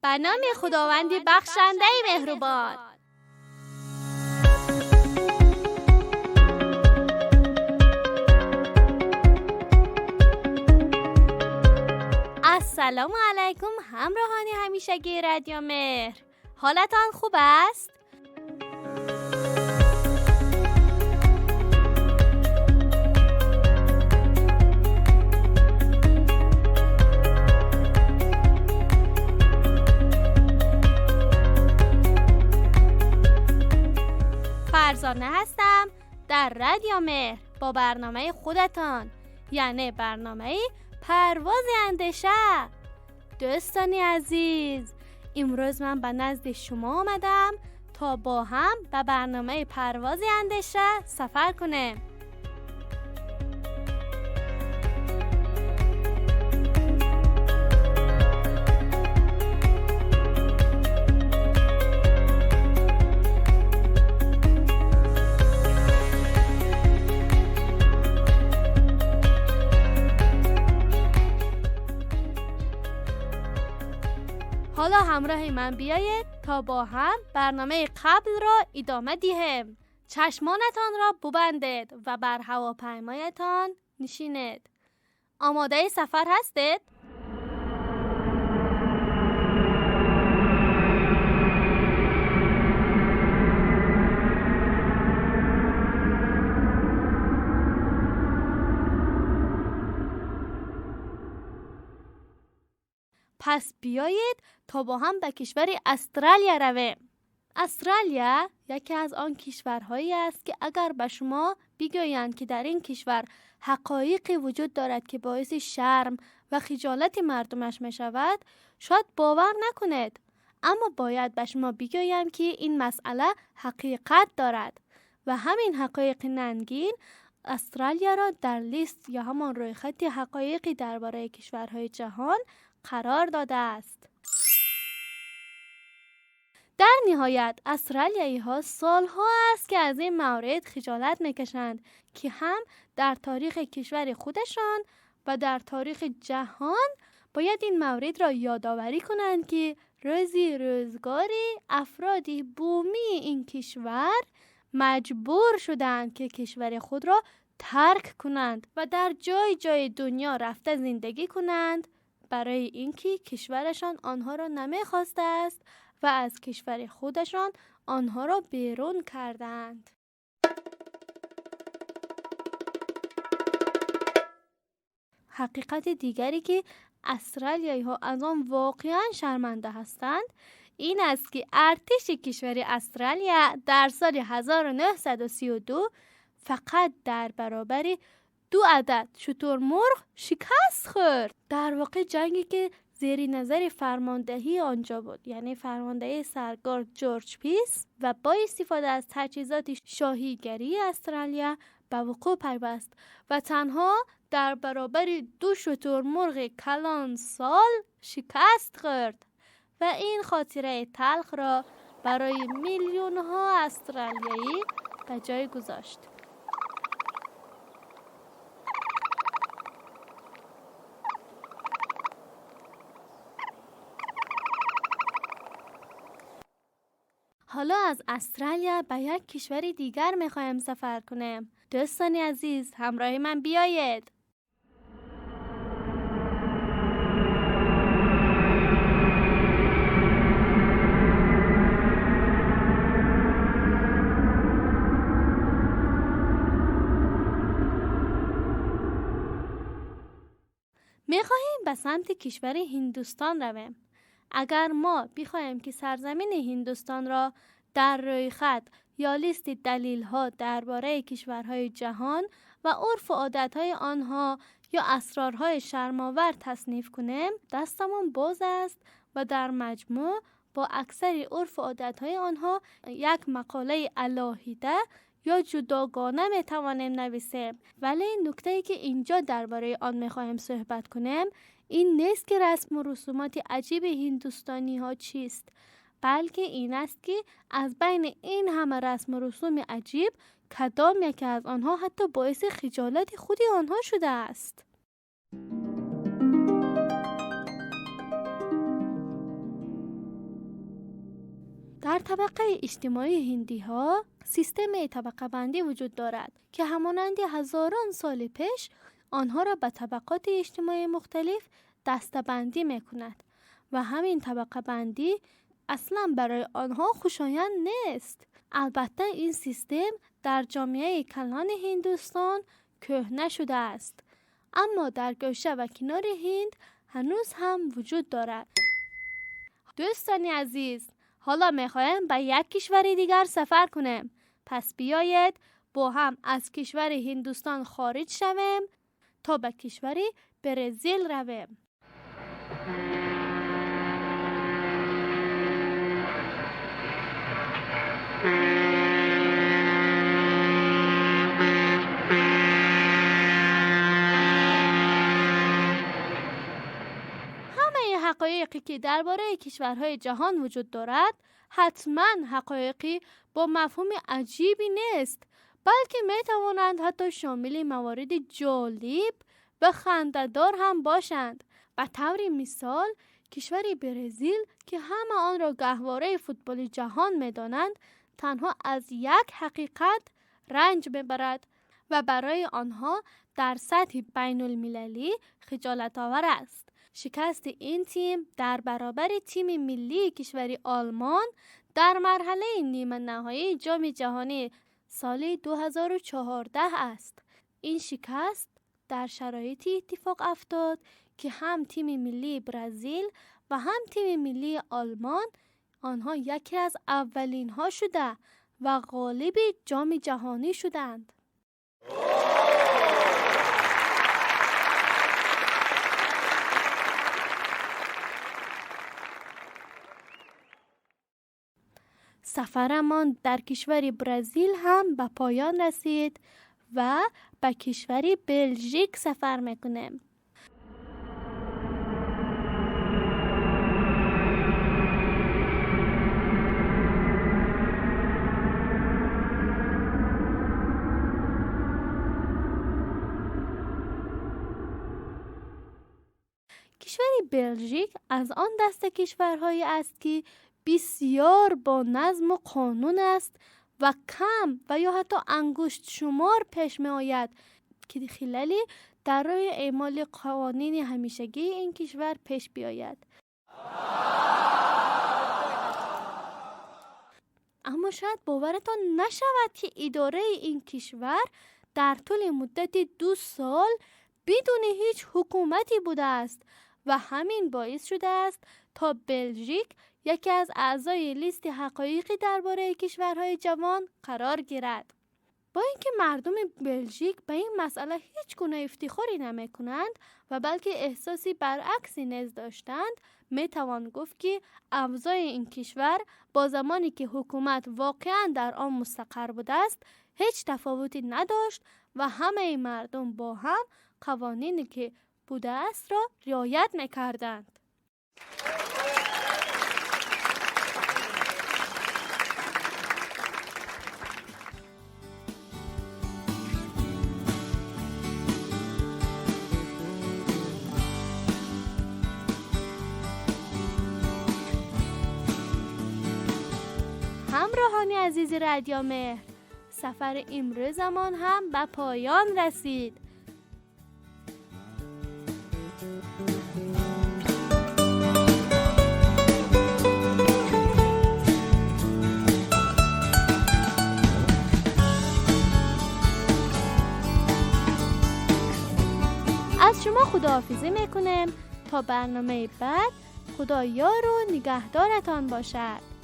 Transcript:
به نام خداوندی بخشنده مهربان. السلام علیکم همراهان همیشگی رادیو مهر، حالتان خوب است؟ فرزانه هستم در رادیو مهر با برنامه خودتان، یعنی برنامه پرواز اندیشه. دوستانی عزیز، امروز من به نزد شما آمدم تا با هم به برنامه پرواز اندیشه سفر کنیم. حالا همراه من بیایید تا با هم برنامه قبل را ادامه دهیم. چشمانتان را ببندید و بر هواپیمایتان نشینید. آماده سفر هستید؟ پس بیایید تا با هم به کشور استرالیا رویم. استرالیا یکی از آن کشورهایی است که اگر به شما بگویند که در این کشور حقایقی وجود دارد که باعث شرم و خجالت مردمش می شود، شاید باور نکنید. اما باید به شما بگویم که این مسئله حقیقت دارد و همین حقایق ننگین استرالیا را در لیست یا همان رویخط حقایقی درباره کشورهای جهان قرار داده است. در نهایت استرالیایی ها سالها است که از این مورد خجالت میکشند که هم در تاریخ کشور خودشان و در تاریخ جهان باید این مورد را یادآوری کنند که روزی روزگاری افرادی بومی این کشور مجبور شدند که کشور خود را ترک کنند و در جای جای دنیا رفته زندگی کنند، برای اینکه کشورشان آنها را نمیخواسته است و از کشور خودشان آنها را بیرون کردند. حقیقت دیگری که استرالیایی ها از آن واقعا شرمنده هستند این است که ارتش کشور استرالیا در سال 1932 فقط در برابر 2 عدد شترمرغ شکست خورد. در واقع جنگی که زیر نظر فرماندهی آنجا بود، یعنی فرماندهی سرگارد جورج پیس، و با استفاده از تجهیزات شاهیگری استرالیا به وقوع پیوست و تنها در برابر 2 شترمرغ کلان سال شکست خورد و این خاطره تلخ را برای میلیون ها استرالیایی به جای گذاشت. حالا از استرالیا به یک کشور دیگر میخوایم سفر کنیم. دوستان عزیز، همراه من بیایید. میخواهیم به سمت کشور هندوستان رویم. اگر ما بخواهیم که سرزمین هندوستان را در رویخط یا لیست دلیل‌ها درباره کشورهای جهان و عرف و عادت‌های آنها یا اسرارهای شرم‌آور تصنیف کنیم، دستمان باز است و در مجموع با اکثر عرف و عادت‌های آنها یک مقاله علاهیده یا جداگانه می‌توانیم نویسیم. ولی نکته‌ای که اینجا درباره آن می‌خواهیم صحبت کنیم این نیست که رسم و رسومات عجیب هندوستانی ها چیست، بلکه این است که از بین این همه رسم و رسوم عجیب کدام یکی از آنها حتی باعث خجالت خودی آنها شده است. در طبقه اجتماعی هندی ها سیستم طبقه بندی وجود دارد که همانند هزاران سال پیش آنها را به طبقات اجتماعی مختلف دسته‌بندی می‌کند و همین طبقه بندی اصلا برای آنها خوشایند نیست. البته این سیستم در جامعه کلان هندوستان کهنه شده است، اما در گوشه و کنار هند هنوز هم وجود دارد. دوستان عزیز، حالا می‌خوایم به یک کشور دیگر سفر کنیم. پس بیایید با هم از کشور هندوستان خارج شویم تا به کشور برزیل رویم. همه حقایقی که درباره کشورهای جهان وجود دارد حتما حقایقی با مفهوم عجیبی نیست، بلکه می توانند حتی شامل موارد جالب و خنده‌دار هم باشند. به طور مثال کشور برزیل که همه آن را گهواره فوتبال جهان می دانند، تنها از یک حقیقت رنج میبرد و برای آنها در سطح بین المللی خجالت آور است. شکست این تیم در برابر تیم ملی کشور آلمان در مرحله نیمه نهایی جام جهانی سال 2014 است. این شکست در شرایطی اتفاق افتاد که هم تیم ملی برزیل و هم تیم ملی آلمان آنها یکی از اولین ها شده و غالب جام جهانی شدند. سفرمان در کشور برزیل هم به پایان رسید و به کشور بلژیک سفر میکنیم. کشور بلژیک از آن دست کشورهایی است که بسیار با نظم و قانون است و کم و یا حتی انگشت شمار پیش می آید که خلالی در راه اعمال قوانین همیشگی این کشور پیش بیاید. اما شاید باورتان نشود که اداره این کشور در طول مدت 2 سال بدون هیچ حکومتی بوده است و همین باعث شده است تا بلژیک یکی از اعضای لیست حقایقی درباره کشورهای جوان قرار گیرد. با اینکه مردم بلژیک به این مسئله هیچ گونه افتخاری نمی‌کنند و بلکه احساسی برعکسی نیز داشتند، میتوان گفت که اوضاع این کشور با زمانی که حکومت واقعا در آن مستقر بوده است هیچ تفاوتی نداشت و همه مردم با هم قوانینی که بوده است را رعایت می‌کردند. همراهان عزیز رادیو مهر، سفر امروزمان هم به پایان رسید. از شما خداحافظی میکنم تا برنامه بعد. خدا یار و نگهدارتان باشد.